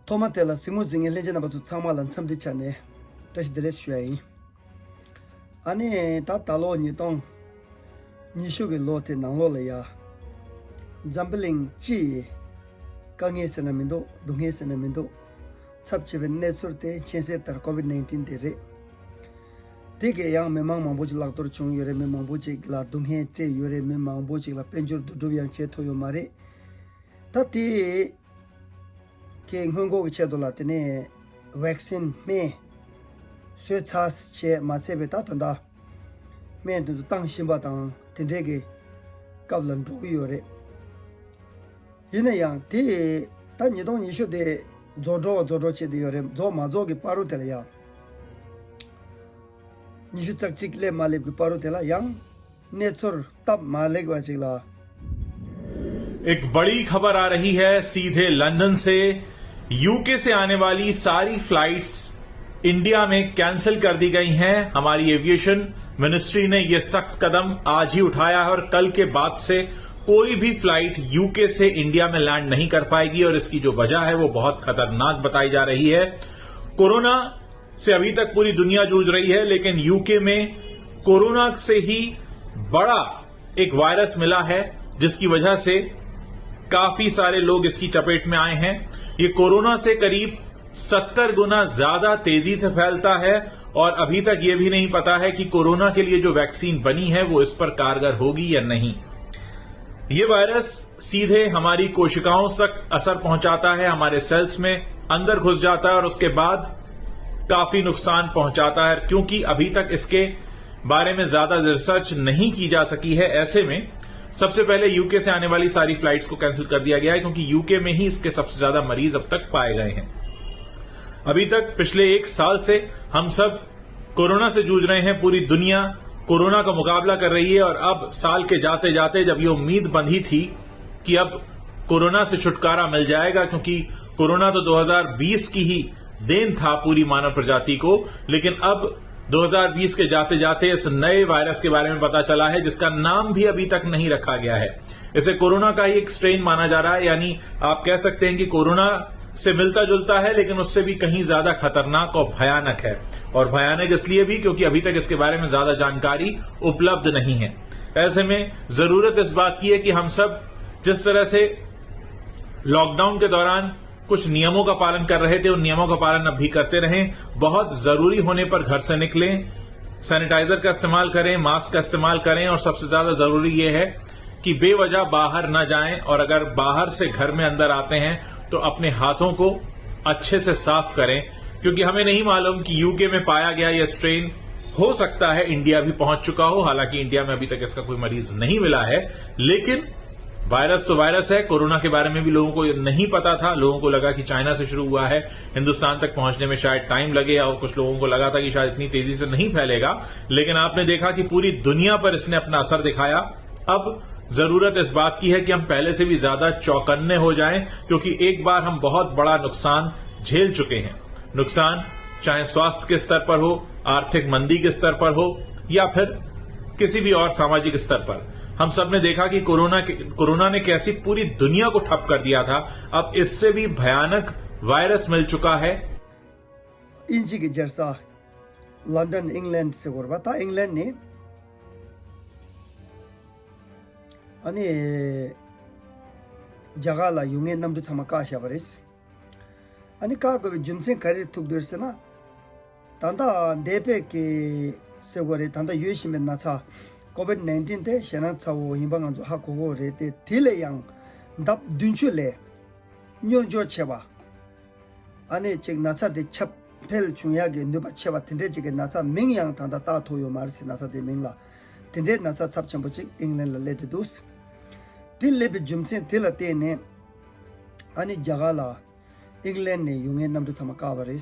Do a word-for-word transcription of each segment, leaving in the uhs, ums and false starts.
ཐོག་མ་དེ་ལ་གཟིགས་མོ་གཟིགས་མཁན་ལྷན་རྒྱས་རྣམ་པ་ཚོ་ཚང་མ་ལ་འཚམས་འདྲི་བྱས་ནས་བཀྲ་ཤིས་བདེ་ལེགས་ཞུ་ཡ་ཡིན། ཨ་ནི་ད་ད་ལོ་ཉིས་སྟོང་ཉི་ཤུ་གི་ལོ་དེ་ནང་ལོགས་ལ་ཡ། འཛམ་བུ་གླིང་སྤྱི་ཡི་དཀའ་ངལ་ཟེར་ན་མི་འདུག་སྡུག་བསྔལ་ཟེར་ན་མི་འདུག་ཚབས་ཆེ་བའི་གནས་ཚུལ་དེ་མཁྱེན་གསལ་ལྟར་ཀོ་ཝིད་ནའིན་ཊིན་དེ་རེད། དེ་གས་ཡང་མི་མང་མང་པོ་ཅིག་བརླག་གཏོར་བྱུང་ཡོད་རེད། མི་མང་པོ་ཅིག་ལ་སྡུག་བསྔལ་སྤྲད་ཡོད་རེད། མི་མང་པོ་ཅིག་ལ་དཔལ་འབྱོར་བསྡུ་སྒྲུབ་ཡང་བྱེད་ཐུབ་ཡོད་མ་རེད། ད་དེ་གའི་སྔོན་འགོག་གི་ཆེད་དུ་ལ་དེ་ནས་ཝེག་སིན་སྨན་བཟོས་ཚར་བྱས་མ་ཚད་པའི་ད་ད་ལྟ་སྨན་དེ་ཚོ་བཏང་བཞིན་པ་དང་དེ་འདྲའི་གི་སྐབས་ལ་འགྲོ་གི་ཡོད་རེད། ཡིན་ན་ཡང་དེ་ད་ཉིས་སྟོང་ཉི་ཤུ་དེ་རྫོགས་འགྲོ་རྫོགས་འགྲོ་བྱེད་དུ་ཡོད་རེད། རྫོགས་མ་རྫོགས་ཀྱི་བར་དུ་དེ་ལ་ཡང་ཉི་ཤུ་རྩ་གཅིག་སླེབས་མ་སླེབས་ཀྱི་བར་དུ་དེ་ལ་ཡང་གནས་ཚུལ་སྟབས་མ་ལེགས་པ་ཅིག་ལ། एक बड़ी खबर आ रही है सीधे लंदन से। यूके से आने वाली सारी फ्लाइट्स इंडिया में कैंसिल कर दी गई हैं। हमारी एविएशन मिनिस्ट्री ने यह सख्त कदम आज ही उठाया है और कल के बाद से कोई भी फ्लाइट यूके से इंडिया में लैंड नहीं कर पाएगी। और इसकी जो वजह है वो बहुत खतरनाक बताई जा रही है। कोरोना से अभी तक पूरी दुनिया जूझ रही है, लेकिन यूके में कोरोना से ही बड़ा एक वायरस मिला है, जिसकी वजह से काफी सारे लोग इसकी चपेट में आए हैं। ये कोरोना से करीब सत्तर गुना ज्यादा तेजी से फैलता है और अभी तक ये भी नहीं पता है कि कोरोना के लिए जो वैक्सीन बनी है वो इस पर कारगर होगी या नहीं। ये वायरस सीधे हमारी कोशिकाओं तक असर पहुंचाता है, हमारे सेल्स में अंदर घुस जाता है और उसके बाद काफी नुकसान पहुंचाता है, क्योंकि अभी तक इसके बारे में ज्यादा रिसर्च नहीं की जा सकी है। ऐसे में सबसे पहले यूके से आने वाली सारी फ्लाइट्स को कैंसिल कर दिया गया है, क्योंकि यूके में ही इसके सबसे ज्यादा मरीज अब तक पाए गए हैं। अभी तक पिछले एक साल से हम सब कोरोना से जूझ रहे हैं। पूरी दुनिया कोरोना का मुकाबला कर रही है और अब साल के जाते जाते जब ये उम्मीद बंधी थी कि अब कोरोना से छुटकारा मिल जाएगा, क्योंकि कोरोना तो दो हज़ार बीस की ही देन था पूरी मानव प्रजाति को, लेकिन अब दो हज़ार बीस के जाते जाते इस नए वायरस के बारे में पता चला है, जिसका नाम भी अभी तक नहीं रखा गया है। इसे कोरोना का ही एक स्ट्रेन माना जा रहा है, यानी आप कह सकते हैं कि कोरोना से मिलता जुलता है, लेकिन उससे भी कहीं ज्यादा खतरनाक और भयानक है। और भयानक इसलिए भी क्योंकि अभी तक इसके बारे में ज्यादा जानकारी उपलब्ध नहीं है। ऐसे में जरूरत इस बात की है कि हम सब जिस तरह से लॉकडाउन के दौरान कुछ नियमों का पालन कर रहे थे, उन नियमों का पालन अब भी करते रहें। बहुत जरूरी होने पर घर से निकलें, सैनिटाइजर का इस्तेमाल करें, मास्क का इस्तेमाल करें और सबसे ज्यादा जरूरी ये है कि बेवजह बाहर ना जाएं और अगर बाहर से घर में अंदर आते हैं तो अपने हाथों को अच्छे से साफ करें, क्योंकि हमें नहीं मालूम कि यूके में पाया गया यह स्ट्रेन हो सकता है इंडिया भी पहुंच चुका हो। हालांकि इंडिया में अभी तक इसका कोई मरीज नहीं मिला है, लेकिन वायरस तो वायरस है। कोरोना के बारे में भी लोगों को नहीं पता था, लोगों को लगा कि चाइना से शुरू हुआ है, हिंदुस्तान तक पहुंचने में शायद टाइम लगे और कुछ लोगों को लगा था कि शायद इतनी तेजी से नहीं फैलेगा, लेकिन आपने देखा कि पूरी दुनिया पर इसने अपना असर दिखाया। अब जरूरत इस बात की है कि हम पहले से भी ज्यादा चौकन्ने हो जाएं, क्योंकि एक बार हम बहुत बड़ा नुकसान झेल चुके हैं। नुकसान चाहे स्वास्थ्य के स्तर पर हो, आर्थिक मंदी के स्तर पर हो, या फिर किसी भी और सामाजिक स्तर पर। हम सब ने देखा कि कोरोना के कोरोना ने कैसी पूरी दुनिया को ठप कर दिया था। अब इससे भी भयानक वायरस मिल चुका है। དབྱིན་ཇི་གི་རྒྱལ་ས་ལོན་ཌོན་ཨིང་ལན་ཟེར་དགོས་རེད་པ། ད་ཨིང་ལན་ནི་ཨ་ནི་རྒྱ་གར་ལ་ཡོང་མཁན་གནམ་གྲུ་ཚང་མ་བཀག་བཞག་པ་རེད། ཨ་ནི་བཀག་དགོས་པའི་རྒྱུ་མཚན་ག་རེ་ཐུག་འདུག་ཟེར་ན། ད་ལྟ་འདས་པའི་གི་ཟེར་དགོས་རེད། ད་ལྟ་ཡོད་བཞིན་པའི་ན་ཚ་ཀོ་ཝིད་ནའིན་ཊིན་དེ་ཞེད་སྣང་ཚ་བོ་ཡིན་པ་ང་ཚོ་ཧ་གོ་གོ་རེད་དེ། དེ་ལས་ཡང་ལྡབ་བདུན་ཅུ་ལས་སྙོམས་འཇུག་ཆེ་བ། ཨ་ནི་ཅིག་ན་ཚ་དེ་ཁྱབ་འཕེལ་བྱུང་ཡག་གི་ནུས་པ་ཆེ་བ་དེ་འདྲས་ཅིག་གི་ན་ཚ་མིང་ཡང་ད་ལྟ་བཏགས་ཐུབ་ཡོད་མ་རེད་ཟེར། ན་ཚ་དེ་མིང་ལ་དེ་འདྲའི་ན་ཚ་ཚབས་ཆེན་པོ་ཅིག་ཨིང་ལན་ལ་སླེབས་བསྡད་འདུག་དེ་སླེབས་པའི་རྒྱུ་མཚན་དེ་ལ་བརྟེན་ནས་ཨ་ནི་རྒྱ་གར་ལ་ཨིང་ལན་ནས་ཡོང་མཁན་གནམ་གྲུ་ཚང་མ་བཀག་པ་རེད།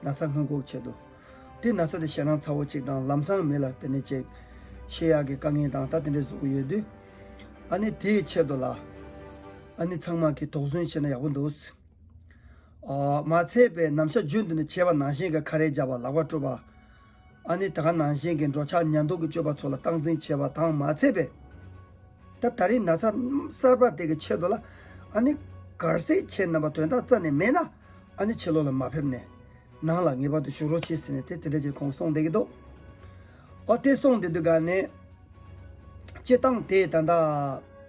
ན་ཚ་སྔོན་འགོག་ཆེད་དུ། དེ་ན་ཚ་དེ་ཞེད་སྣང་ཚ་བོ་ཅིག་དང་ལམ་སང་མི་ལ་དེ་ནས་ཅིག་ཤི་ཡག་གི་དཀའ་ངལ་དང་ད་དེ་འདྲས་བཟོ་གི་ཡོད་དུས། ཨ་ནི་དེའི་ཆེད་དུ་ལ་ཨ་ནི་ཚང་མ་གིས་དོགས་ཟོན་བྱས་ན་ཡག་པོ་འདུག་ཨ། མ་ཚད་པའི་ནམ་ཞག་རྒྱུན་དུ་ནས་བྱས་པ་ནང་བཞིན་གྱི་ཁ་རས་བརྒྱབ་པ། ལག་པ་བཀྲུ་བ། ཨ་ནི་ད་ག་ནང་བཞིན་གྱི་འགྲོ་འཆག་ཉལ་འདུག་གི་སྤྱོད་པ་ཚོ་ལ་སྟངས་འཛིན་བྱས་པ་དང་མ་ཚད་པའི། ད་ད་རེས་ན་ཚ་གསར་པ་དེ་གི་ཆེད་དུ་ལ་ཨ་ནི་གར་སོགས་ཁྱེད་རྣམ་པ་དོན་དག་རྩ་ནས་མེད་ན། ཨ་ནི་ཕྱི་ལོགས་ལ་མ་ཕེབས་ནས་ནང་ལ་ངེས་པར་དུ་བཞུགས་རོགས་བྱེད་ཟེར་ནས་དེ་དེ་འདྲ་ཅིག་ཁོང་གསུངས་བསྡད་ཀྱི་འདུག། ཨོ་དེ་གསུངས་བསྡད་དུས་ག་ནས་སྤྱིར་བཏང་དེ་ད་ལྟ་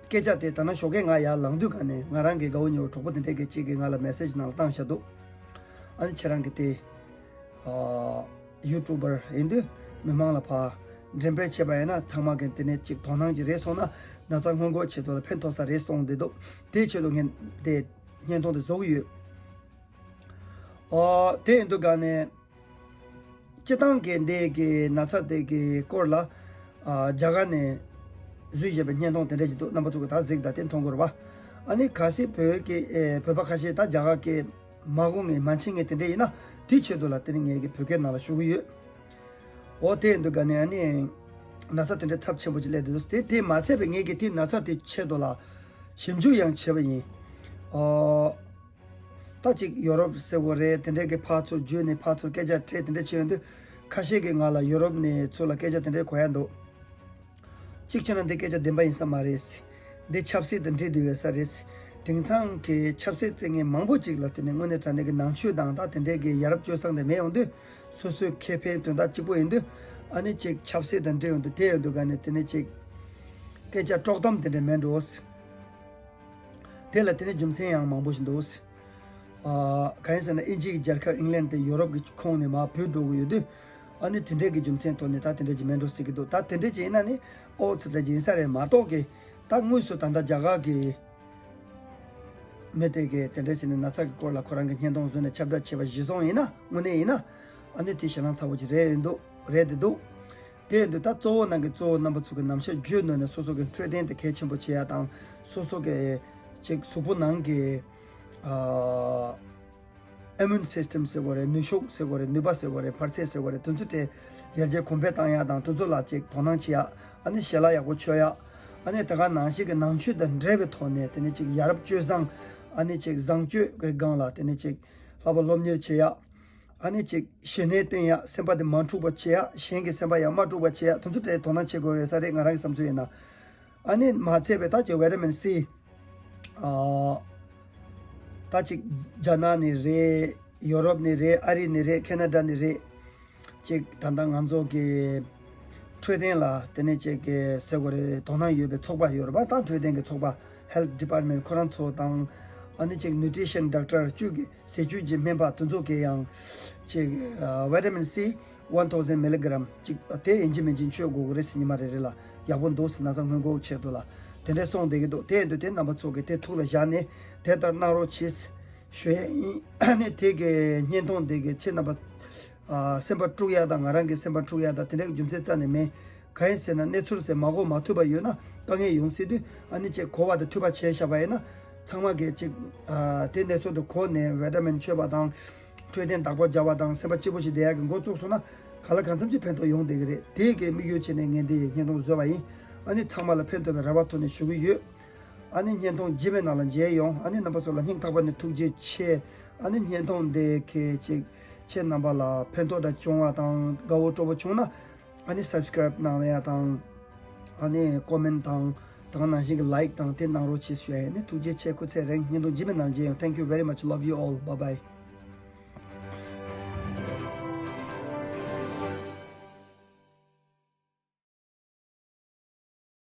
སྐད་ཆ་དེ་ད་ནང་ཞོགས་ཀས་ང་ཡར་ལངས་དུས་ག་ནས་ང་རང་གི་དགའ་བོ་ཉེ་བོ་གྲོགས་པོ་དེ་འདྲས་ཀྱི་གཅིག་གིས་ང་ལ་མེ་སེ་ཇི་ནང་ལ་བཏང་བཞག་འདུག། ཨ་ནི་ཁྱེད་རང་གི་དེ་ཨ་ཡུ་ཊུབ་པར་ཡིན་དུས་མི་མང་ལ་ཕར་འགྲེམས་སྤེལ་བྱས་པ་ཡིན་ན་ཚང་མ་གི་དེ་ནས་ཅིག་དོ་སྣང་ཅིག་རེད་སོང་ན་ན་ཚ་སྔོན་འགོག་ཆེད་དུ་ལ་ཕན་ཐོགས་ས་རེད་སོང་བསྡད་འདུག། དེའི་ཆེད་དུ་ངས་དེ་བརྙན་ཐུང་དེ་བཟོ་གི་ཡོད། ཨོ་དེ་ཡིན་དུས་ག་ནས་སྤྱིར་བཏང་གི་འདི་གི་ན་ཚ་དེ་གི་སྐོར་ལ་ཨ་རྒྱ་གར་ནས་བཟོས་བཞག་པའི་བརྙན་ཐུང་དེ་འདྲ་ཞིག་འདུག། རྣམ་པ་ཚོ་གི་ད་གཟིགས་དང་དེ་མཐོང་དགོས་རེད་པ། ཨ་ནི་གལ་སྲིད་བོད་ཀྱི་ཨེ་བོད་པ་ཁ་ཤས་ད་རྒྱ་གར་གྱི་མ་གོ་མཁན་མ་མཁྱེན་མཁན་དེ་འདྲ་ཡིན་ན་དེའི་ཆེད་དུ་ལ་དེ་ནི་ངས་ཀྱི་བོད་སྐད་ནང་ལ་ཞུ་གི་ཡོད། འོ་དེ་ཡིན་དུས་ག་ནས་ཨ་ནི་ན་ཚ་དེ་འདྲ་ཚབས་ཆེན་པོ་ཅིག་སླེབས་བསྡད་འདུག། དེ་དེ་མ་ཚད་པའི་ངས་ཀྱི་དེ་ན་ཚ་དེ་ཆེད་དུ་ལ་ཞིབ་འཇུག་ཡང་བྱས་པ་ཡིན། ཨོ། ད་ཅིག་ཡོ་རོབ་ཟེར་དགོས་རེད། དེ་འདྲས་ཀྱི་ཕར་ཚུར་བརྒྱུད་ནས་ཕར་ཚུར་སྐད་ཆ་དྲིས་དེ་འདྲས་བྱས་ཡོང་དུས་ཁ་ཤས་ཀྱིས་ང་ལ་ཡོ་རོབ་ནས་ཚུར་ལ་སྐད་ཆ་དེ་འདྲས་གོ་ཡ་འདུག། གཅིག་བྱས་ན་འདི་སྐད་ཆ་བདེན་པ་ཡིན་ས་མ་རེད། འདི་ཆབ་སྲིད་དང་འབྲེལ་བསྡད་ཡོད་ས་རེད། དེང་སང་གི་ཆབ་སྲིད་བརྩི་མཁན་མང་པོ་ཅིག་ལ་དེ་ནས་དངོས་གནས་དྲང་གནས་ཀྱི་ནང་ཆོས་དང་ད་དེ་འདྲས་ཀྱི་ཡ་རབས་སྤྱོད་བཟང་དེ་མེད་ཡོང་དུས་སོ་སོའི་ཁེ་ཕན་དོན་དག་གཅིག་པོ་ཡིན་དུས་ཨ་ནི་ཅིག་ཆབ་སྲིད་དང་འབྲེལ་ཡོང་དུས་དེ་ཡོང་དུས་ག་ནས་དེ་ནས་ཅིག་སྐད་ཆ་དཀྲོག་གཏམ་དེ་འདྲས་མེད་འགྲོ། དེ་ལ་དེ་ནས་རྒྱུ་མཚན་ཡང་མང་པོ་ཞིག་འདུག། ཨ་གང་ཡིན་ཟེར་ན་ཨིན་ཇི་གི་རྒྱལ་ཁབ་ཨིང་ལན་དེ་ཡོ་རོབ་ཀྱི་ཁོངས་ནས་མར་བུད་འགྲོ་གི་ཡོད་དུས་ཨ་ནི་དེ་འདྲས་ཀྱི་རྒྱུ་མཚན་ཐོག་ནས་ད་དེ་འདྲས་ཀྱི་མེད་འགྲོ་ཟེར་གྱི་འདུག། ད་དེ་འདྲས་ཀྱི་ཡིན་ན་ནི་ཨོ་ཙི་འདྲ་ཅིག་ཡིན་ས་རེད་མ་གཏོགས་ཀྱི་ད་དངོས་སུ་ད་ལྟ་རྒྱ་གར་གྱི་མི་དེ་གས་དེ་འདྲས་བྱས་ནས་ན་ཚ་གི་སྐོར་ལ་ཁོ་རང་གི་བརྙན་ཐུང་བཟོས་ནས་ཁྱབ་བསྒྲགས་བྱས་པ་གཞི་བཟུང་ཡིན་ན་དངོས་གནས་ཡིན་ན་ཨ་ནི་དེ་ཞེད་སྣང་ཚ་པོ་ཅིག་རེད་ཡིན་འདུག་རེད་དེ་འདུག། དེ་ཡིན་དུས་ད་གཙོ་བོ་ནང་གི་གཙོ་བོ་རྣམ་པ་ཚོ་གི་ནམ་ཞག་རྒྱུན་ནང་ནས་སོ་སོ་གི་འཕྲོད་བསྟེན་དེ་གལ་ཆེན་པོ་བྱེད་ཡ་དང་སོ་སོ་གི་ཅིག་གཟུགས་པོ་ནང་གི་ཨ་ཨི་མུན་སིས་ཊམ་ཟེར་དགོས་རེད། ནུས་ཤུགས་ཟེར་དགོས་རེད། ནུས་པ་ཟེར་དགོས་རེད། འཕར་ཚད་ཟེར་དགོས་རེད། དེ་ཚོ་དེ་ཡར་རྒྱས་གོང་འཕེལ་བཏང་ཡ་དང་དེ་ཚོ་ལ་ཅིག་དོ་སྣང་བྱེད་ཡ། ཨ་ནི་ཞལ་ལག་ཡག་པོ་མཆོད་ཡ། ཨ་ནི་ད་ག་ནང་བཞིན་གི་ནང་ཆོས་དང་འབྲེལ་བའི་ཐོག་ནས་དེ་ནི་ཅིག་ཡ་རབས་སྤྱོད་བཟང་། ཨ་ནི་ཅིག་བཟང་སྤྱོད་ཀྱི་སྒང་ལ་དེ་ནི་ཅིག་ལྷག་པར་སློབ་གཉེར་བྱེད་ཡ། ཨ་ནི་ཅིག་ཞི་གནས་བསྟེན་ཡ། སེམས་པ་དེ་མ་འཁྲུགས་པ་བྱེད་ཡ། གཞན་གྱི་སེམས་པ་ཡང་མ་འཁྲུགས་པ་བྱེད་ཡ། དེ་ཚོ་དེ་དོ་སྣང་བྱེད་དགོས་ཡོད་ས་རེད། ང་རང་གི་བསམ་ཚུལ་ཡིན་ན། ཨ་ནི་མ་ཚད་པའི་ད་ཅིག་ཝི་ཊ་མིན་སི། ཨ་ད་ཅིག་རྒྱ་ནག་ནས་རེད། ཡོ་རོབ་ནས་རེད། ཨ་རི་ནས་རེད། ཁེ་ན་ཌ་ནས་རེད། ཅིག་ད་ལྟ་ང་ཚོ་གི་འཕྲོད་བསྟེན་ལ་དེ་ནས་ཅིག་གི་ཟེར་དགོས་རེད། དོ་སྣང་ཡོད་པའི་ཚོགས་པ་ཡོད་རེད་པ། ད་འཕྲོད་བསྟེན་གྱི་ཚོགས་པ་Health Department ཁོ་རང་ཚོ་དང་ཨ་ནི་ཅིག་Nutrition Doctor བཅུ་གི་ཟས་བཅུད་ཀྱི་སྨན་པ་དེ་ཚོ་གི་ཡང་ཅིག་ཨ་ཝི་ཊ་མིན་སི་one thousand milligram ཅིག་དེ་ཡིན་གཅིག་མིན་གཅིག་མཆོད་དགོས་ཀྱི་རེད་ཟེར། ཉི་མ་རེ་རེ་ལ་ཡག་པོ་འདུག་ཟེར། ན་ཚ་སྔོན་འགོག་ཆེད་དུ་ལ་དེ་འདྲས་གསུངས་བསྡད་ཀྱི་འདུག། དེ་ཡིན་དུས་དེ་རྣམ་པ་ཚོ་གི་དེ་ཐུགས་ལ་བཞག་ནས་དེ་ལྟར་གནང་རོགས་གྱིས་ཞུ་ཡས་ཡིན། ཨ་ནི་དེ་གི་བརྙན་ཐུང་དེ་གི་ཁྱེད་རྣམ་པ་ཨ་སེམས་པ་དཀྲུག་ཡ་དང་ང་རང་གི་སེམས་པ་འཁྲུག་ཡ་དང་དེ་འདྲའི་རྒྱུ་མཚན་རྩ་ནས་མེད། གང་ཡིན་ཟེར་ན་གནས་ཚུལ་ཟེར་མ་གོ་མ་ཐུབ་པ་ཡོད་ན་དཀའ་ངལ་ཡོང་སྲིད་དུས་ཨ་ནི་ཅིག་གོ་བ་དང་འཕྲོད་པ་བྱས་བཞག་པ་ཡིན་ན་ཚང་མ་གིས་ཅིག་ཨ་དེ་གནས་ཚུལ་དུ་གོ་ནས་ཝི་ཊ་མིན་མཆོད་པ་དང་འཕྲོད་བསྟེན་བདག་པོ་རྒྱག་པ་དང་སེམས་པ་སྐྱིད་པོ་ཞིག་བསྡད་ཡ་གི་འགོ་བཙུགས་སོང་ན་ག་ལ་གང་འཚམ་ཅིག་ཕན་ཐོགས་ཡོང་བསྡད་ཀྱི་རེད། དེ་གི་དམིགས་ཡུལ་བྱས་ནས་ངས་འདི་ཡི་བརྙན་ཐུང་བཟོས་པ་ཡིན། ཨ་ནི་ཚང་མ་ལ་ཕན་ཐོགས་པའི་རེ་བ་ཐོག་ནས་ཞུ་གི་ཡོད། ཨ་ནི་བརྙན་ཐུང་རྗེས་མའི་ནང་ལ་མཇལ་ཡོང་། ཨ་ནི་རྣམ་པ་ཚོ་ལ་སྙིང་ཐག་པ་ནས་ཐུགས་རྗེ་ཆེ། ཨ་ནི་བརྙན་ཐུང་འདི་གལ་ཆེ་ཁྱེད་རྣམ་པ་ལ་ཕན་ཐོགས་འདྲ་བྱུང་བ་དང་དགའ་བོ་སྤྲོ་པོ་བྱུང་ན་ཨ་ནི་སབ་སི་ཀ་རེབ་གནང་ཡ་དང་ཨ་ནི་ཀོ་མེན་ཊི་དང་དེ་ག་ནང་བཞིན་གྱི་ལའིཀ་དང་དེ་གནང་རོགས་བྱེད་ཞུ་ཡ་ཡིན། ཨ་ནི་ཐུགས་རྗེ་ཆེ། སྐུ་ཚེ་རིང་། བརྙན་ཐུང་རྗེས་མའི་ནང་མཇལ་ཡོང་། Thank you very much. Love you all. Bye bye.